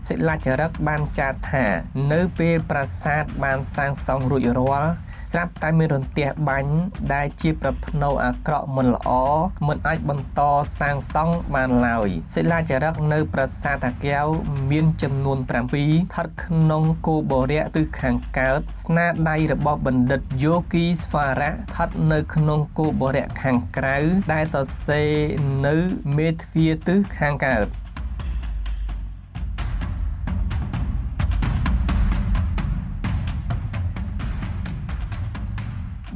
សិលាចារឹកបានចារថានៅពេលប្រាសាទបានសាងសង់រួចរាល់ស្រាប់តែមានរន្ទះបាញ់ដែលជាប្រផ្នូលអាក្រក់មិនល្អមិនអាចបន្តសាងសង់បានឡើយសិលាចារឹកនៅប្រាសាទតាកែវមានចំនួន7ស្ថិតក្នុងគោបុរៈទិសខាងកើតស្នាដៃរបស់បណ្ឌិតយោគីស្វារៈស្ថិតនៅក្នុងគោបុរៈខាងក្រៅដែលសរសេរនៅមេទ្វារទិសខាងកើត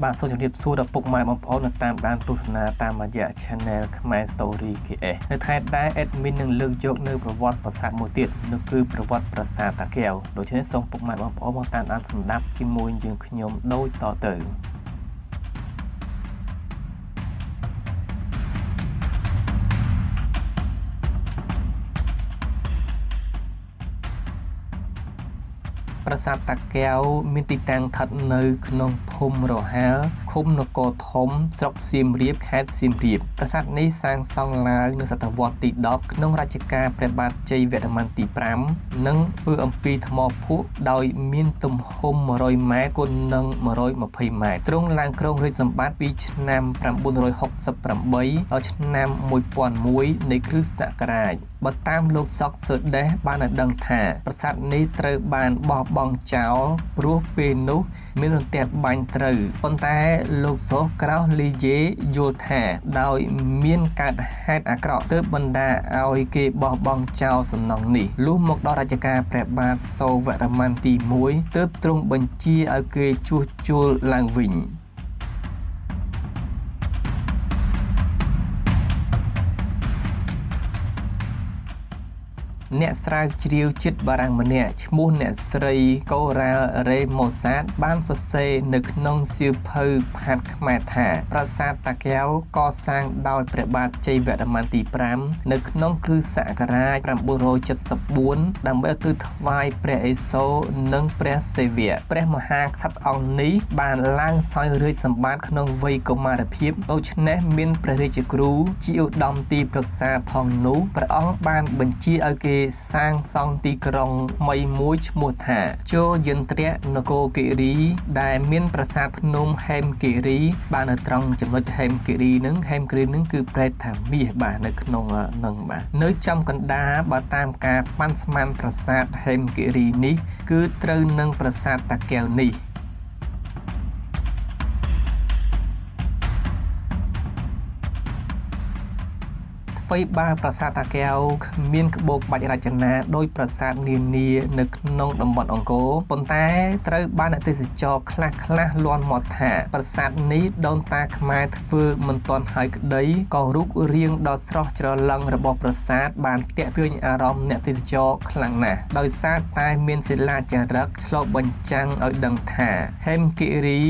បាទសូមជម្រាបសួរដល់ពុកម៉ែបងប្អូននៅតាមដានទស្សនាតាមរយៈ Channel ខ្មែរ Story KS នៅថ្ងៃដែរ admin នឹងលើកយកនៅប្រវត្តិប្រាសាទមួយទៀតនោះគឺប្រវត្តិប្រាសាទតាកែវដូច្នេះសូមពុកម៉ែបងប្អូនមកតាមដានស្ដាប់ជាមួយយើងខ្ញុំដូចតទៅប្រាសាទតាកែវមានទីតាំងស្ថិតនៅក្នុងភូមិរហាលឃុំនគរធំស្រុកសៀមរាបខេត្តសៀមរាបប្រាសាទនេះសាងសង់ឡើងនៅសតវត្សទី10ក្នុងរជ្ជកាលព្រះបាទជ័យវរ្ម័នទី5និងធ្វើអំពីថ្មភក់ដោយមានទំហំ100ម៉ែត្រគុណនឹង120ម៉ែត្រទ្រង់ឡើងគ្រងរាជសម្បត្តិពីឆ្នាំ968ដល់ឆ្នាំ1001នៃគ្រិស្តសករាជបើតាមលោកសុកសឺដេសបានឲ្យដឹងថាប្រាសាទនេះត្រូវបានបោះបង់ចោលព្រោះពេលនោះមានរន្ទះបាញ់ត្រូវប៉ុន្តែលោកសុកក្រោសលីយេយល់ថាដោយមានកើតហេតុអាក្រក់ទើបបណ្ដាឲ្យគេបោះបង់ចោលសំណង់នេះលុះមកដល់រជ្ជកាលព្រះបាទសូវរ្ម័នទី1ទើបទ្រង់បញ្ជាឲ្យគេជួសជុលឡើងវិញអ្នកស្រាវជ្រាវជាតិបារាំងម្នាក់ឈ្មោះអ្នកស្រីកូរ៉ាល់រ៉េម៉ូសាតបានសរសេរនៅក្នុងសៀវភៅផាត់ខ្មែរថាប្រាសាទតាកែវកសាងដោយព្រះបាទជ័យវរ្ម័នទី5នៅក្នុងគ្រិស្តសករាជ974ដើម្បីឧទ្ទិសថ្វាយព្រះឥសូរនិងព្រះសិវៈព្រះមហាក្សត្រអង្គនេះបានឡើងសោយរាជសម្បត្តិក្នុងវ័យកុមារភាពដូច្នេះមានព្រះរាជគ្រូជាឧត្តមទីប្រឹក្សាផងនោះព្រះអង្គបានបញ្ជាឲ្យគេសាងសង់ទីក្រុងថ្មីមួយឈ្មោះថាជយន្ទ្រនគរគិរីដែលមានប្រាសាទភ្នំហេមគិរីបាននៅត្រង់ចំណុចហេមគិរីនឹងហេមគិរីនឹងគឺប្រែថាមាសបាទនៅក្នុងនឹងបាទនៅចំកណ្ដាលបើតាមការប៉ាន់ស្មានប្រាសាទហេមគិរីនេះគឺត្រូវនឹងប្រាសាទតាកែវនេះបើប្រាសាទតាកែវគ្មានក្បូរក្បាច់រចនាដោយប្រាសាទនានានៅក្នុងតំបន់អង្គរប៉ុន្តែត្រូវបានអ្នកទេសចរខ្លះៗលាន់មកថាប្រាសាទនេះដូនតាខ្មែរធ្វើមិនទាន់ហើយក្តីក៏រូបរាងដ៏ស្រស់ច្រឡឹងរបស់ប្រាសាទបានទាក់ទាញអារម្មណ៍អ្នកទេសចរខ្លាំងណាស់ដោយសារតែមានសិលាចារឹកឆ្លុះបញ្ចាំងឲ្យដឹងថាហេមគិរី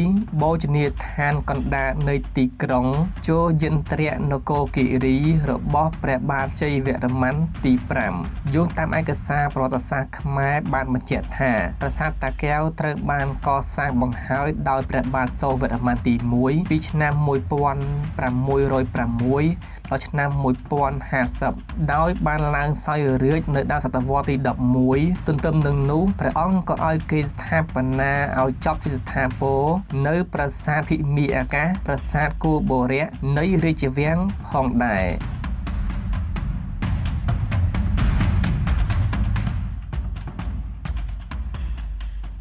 បូជនីយដ្ឋានកណ្ដាលនៃទីក្រុងជយន្ទ្រនគរគិរីរបស់ព្រះបាទជ័យវរ្ម័នទី5យោងតាមឯកសារប្រវត្តិសាស្ត្រខ្មែរបានបញ្ជាក់ថាប្រាសាទតាកែវត្រូវបានកសាងបង្ហើយដោយព្រះបាទសូវរ្ម័នទី1ពីឆ្នាំ1606ដល់ឆ្នាំ1050ដោយបានឡើងសោយរាជ្យនៅដើមសតវត្សទី11ទន្ទឹមនឹងនោះព្រះអង្គក៏ឲ្យគេស្ថាបនាឲ្យចប់ជាស្ថាពរនៅប្រាសាទភិមីអាកាសប្រាសាទគោបុរៈនៃរាជវាំងផងដែរ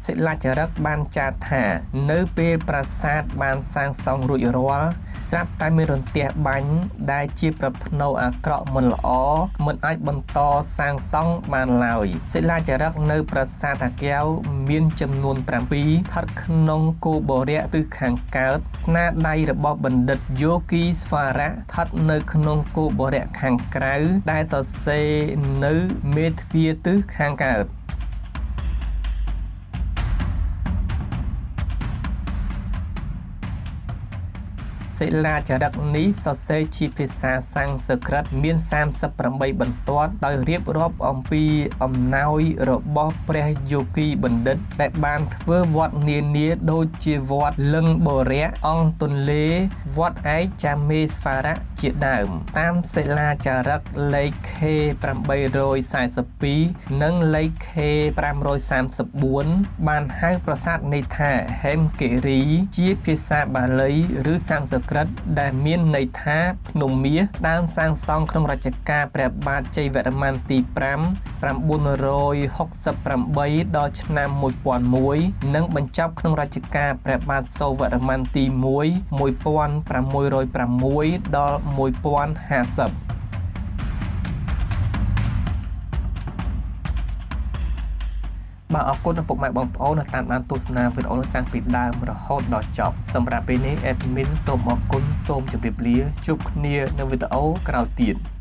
សិលាចារឹកបានចារថានៅពេលប្រាសាទបានសាងសង់រួចរាល់ស្រាប់តែមានរន្ទះបាញ់ដែលជាប្រផ្នូលអាក្រក់មិនល្អមិនអាចបន្តសាងសង់បានឡើយសិលាចារឹកនៅប្រាសាទតាកែវមានចំនួន7ស្ថិតក្នុងគោបុរៈទិសខាងកើតស្នាដៃរបស់បណ្ឌិតយោគីស្វារៈស្ថិតនៅក្នុងគោបុរៈខាងក្រៅដែលសរសេរនៅមេទ្វារទិសខាងកើតសិ សិលាចារឹកនេះសរសេរជាភាសាសំស្ក្រឹតមាន38បន្ទាត់ដោយរៀបរាប់អំពីអំណោយរបស់ព្រះយោគីបណ្ឌិតដែលបានធ្វើវត្តនានាដូចជាវត្តលឹងបរៈអង្គទន្លេវត្តឯកចាមេស្វរៈជាដើមតាមសិលាចារឹកលេខ K842 និងលេខ K534 បានហៅប្រាសាទនេះថាហេមគិរីជាភាសាបាលីឬសំស្ក្រឹតដែលមានន័យថាភ្នំមាសដើមសាងសង់ក្នុងរជ្ជកាលព្រះបាទជ័យវរ្ម័នទី5 968ដល់ឆ្នាំ1001និងបញ្ចប់ក្នុងរជ្ជកាលព្រះបាទសូវរ្ម័នទី1 1606ដល់1050បាទអរគុណដល់ពុកម៉ែបងប្អូនដែលតាមដានទស្សនាវីដេអូនេះតាំងពីដើមរហូតដល់ចប់សម្រាប់ពេលនេះ admin សូមអរគុណសូមជម្រាបលាជួបគ្នានៅវីដេអូក្រោយទៀត។